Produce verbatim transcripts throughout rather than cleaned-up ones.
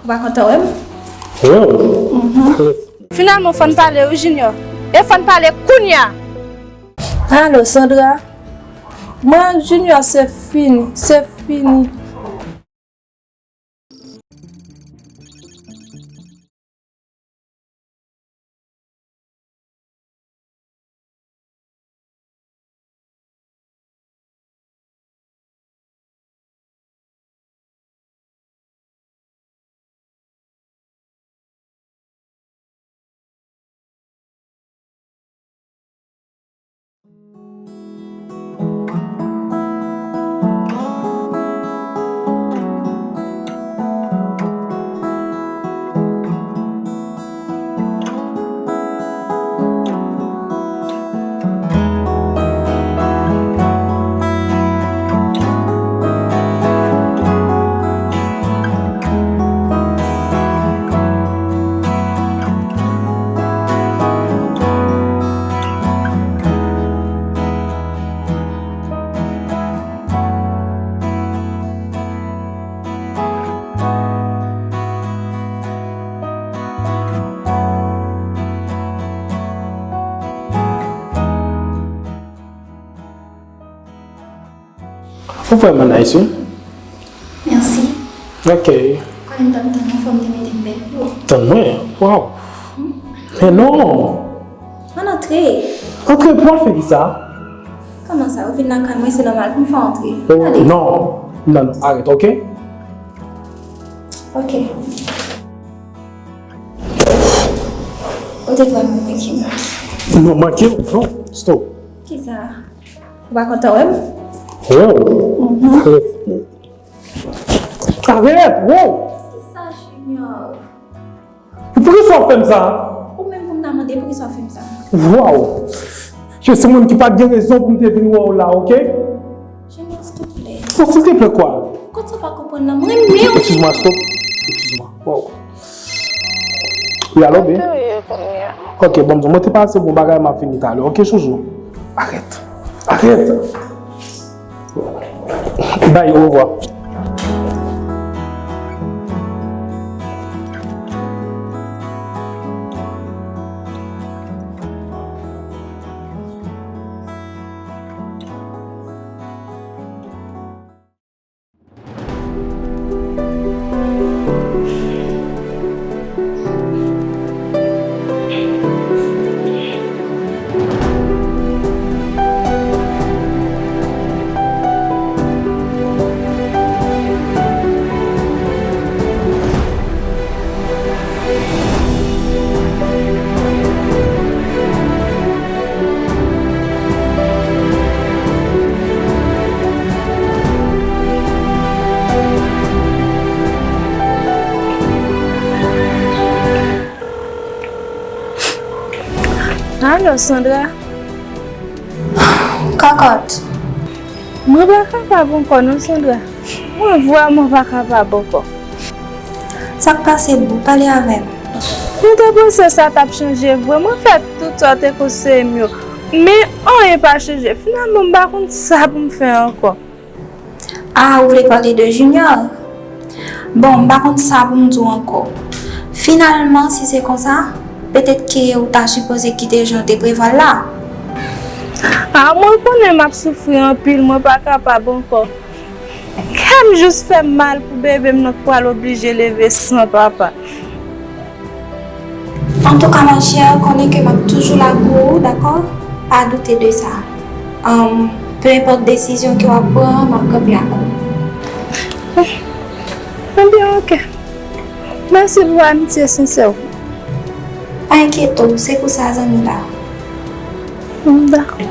Ou pa kontan wè m? Wow. Finalman, fò n pale wi, Junior. E fò n pale kounye a. Alo, Sandra. Mwen ak Junior, se fini, se fini. Ou vrèman nice, wi. Mèsi. Ok. Konnen m t ap tann ou, fò m te mete m bèl pou ou. Tann mwen? Waw. Men non. Ann antre. Antre pou al fè kisa? Kòman sa? Ou vin lakay mwen, se nòmal pou m fè w antre. Oh, ale. Non. Non, non, arèt, ok? Ok. Ou te vrèman manke m. Non, manke w? Non, stop. Kisa? Ou pa kontan wè m? Oh. Arèt, wow! Kisa, Junior? Poukisa w ap fè m sa? Ou menm pou m ta mande, poukisa w ap fè m sa? Waw! Je se moun ki pa t gen rezon pou m te vin wè w la, ok? Junior, silteplè. Oh, silteplè kwa? Kot sa w pa konprann nan? Mwen menm. Excuse-moi, stop. Excuse-moi. Waw. Wi, alo, babe? Mwen serye kounye a. Ok, bon, mwen te pase bon bagay, m ap vini talè. Ok, chouchou? Arèt. Arèt. Bye, au revoir. Alo, Sandra. Kòkòt. Mwen pa kapab ankò non, Sandra. Mwen vrèman pa kapab ankò. Sa k pase, boo? Pale avè m. Mwen te panse sa t ap chanje vre. Mwen fè tout sa w te konseye m yo. Men anyen pa chanje. Finalman, m pa konn sa pou m fè ankò. Ah, ou vle pale de Junior? Bon, m pa konn sa pou m di w ankò. Finalman, si se konsa, petèt ke ou ta sipoze kite jan w te prevwa l la. Ah, mwen konnen m ap soufri anpil, mwen pa kapab ankò. Kè m jis fè m mal pou bebe m nan k pral oblije leve san papa. Antouka, ma chère, konnen ke m ap toujou la pou ou, dakò? Pa doute de sa. Anm, pe enpòt desizyon ke w ap pran, m ap kanpe ak ou. Ebyen, ok. Mèsi pou amitye sensè w. Pa enkyete w, se pou sa zanmi la. Dakò.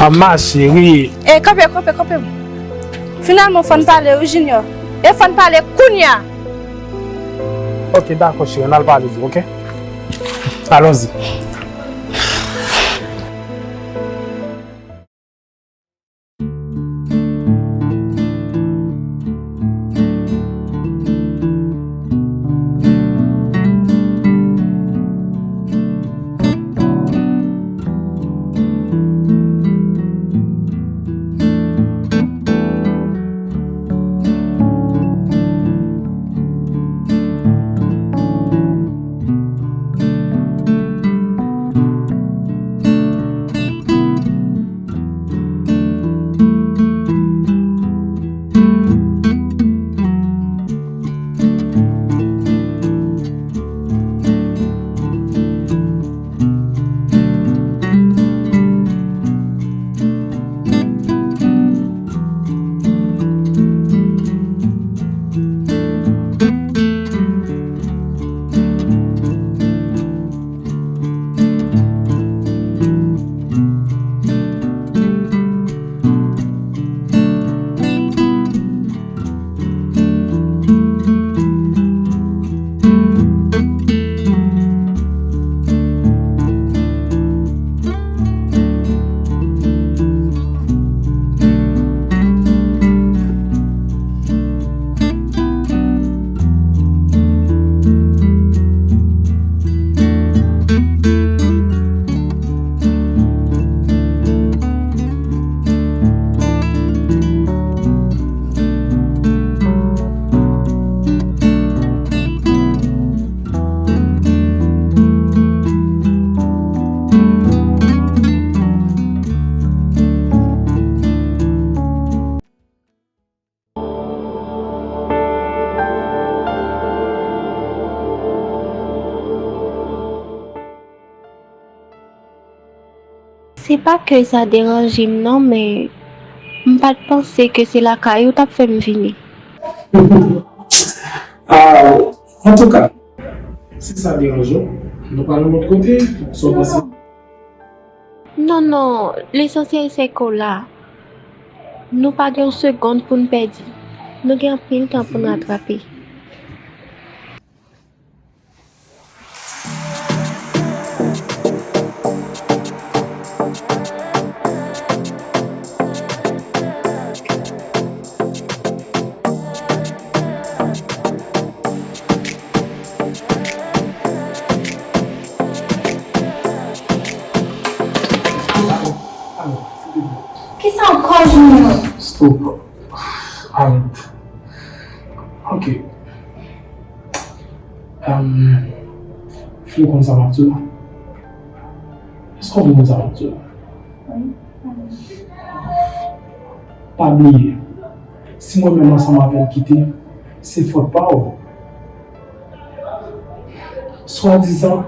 A ma cheri. E, kanpe, kanpe, kanpe. Finalman, fò n pale, wi, Junior. E fò n pale kounye a. Ok, dakò, cheri, n al pale di, ok? Allons-y. Se pa ke sa deranje m non, men m pa t panse ke se lakay ou t ap fè m vini. Ah, antouka, si sa deranje w, nou pral yon lòt kote, sa w panse? Non, non, lesansyèl se ke w la. Nou pa gen yon segonn pou n pèdi. Nou gen anpil tan pou n ratrape. Kisa ankò, Junior? Stop. Arèt. Ok. Em, fi, ou konn sa m ap di w la? Èske w konn sa m ap di w la? Wi. Pa bliye, si mwen menm ansanm avè l kite, se fòt pa w. Swadizan,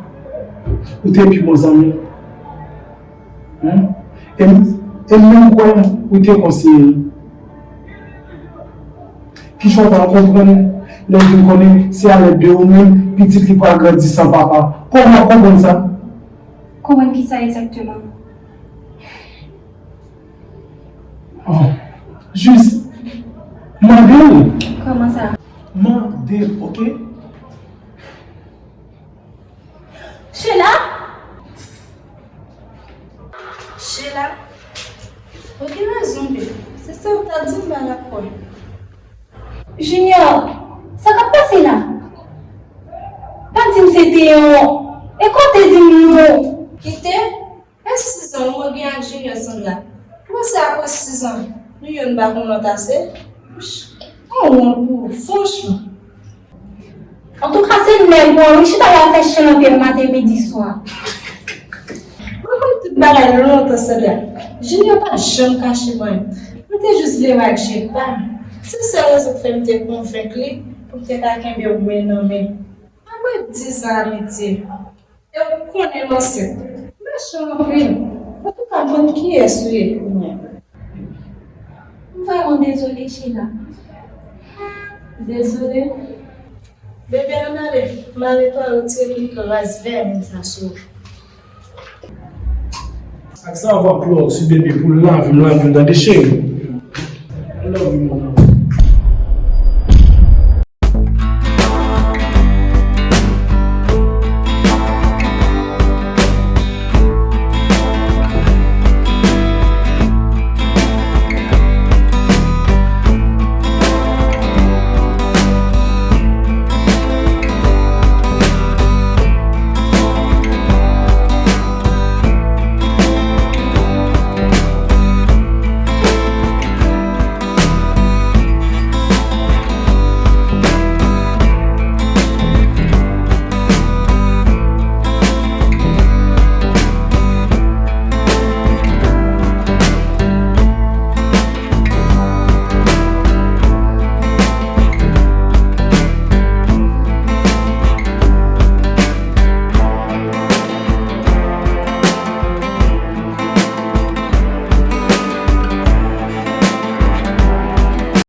ou te pi bon zanmi m. Hein? E, e m menm kwè ou te konseye l. Kijan w pral konprann lè l vin konnen se a lèd de ou menm pitit li pral grandi san papa? Kòman w ap konprann sa? Konprann kisa egzakteman? Oh, jis mande l. Kòman sa? Mande l, ok? Sheila? Sheila? Ou gen rezon, bebe. Se sa w ta di m, m pa t ap kwè. Junior, sa k ap pase la? Pa di m se te yon. E kote di m non? Kite? E sizan ou gen ak Junior Sandra? Kòmanse apre sizan, nou youn pa konn lòt ase? Yon wont pou ou, franchman. Antouka, se nèg ou an wi, chita la fè chen nan pye l maten, midi, swa. Mwen konn tout bagay lontan, Sandra. Junior pa t janm kache mwen. Mwen te jis vle wè ak je pa m. Se sèl rezon k fè m te konvenk li pou m te ka kenbe w men nan men. Apre diz an amitye, e w konnen m ansent. Machan anpil. Antouka, m konn kiyès ou ye pou mwen. M vrèman dezole, Sheila. Dezole. Bebe, ann ale. M ale twalèt, retire tout ras vèmin sa sou ou. Ak sa w ap plòd sou bebe pou l lave m, lave m, tande cheri. I love you, mon amour.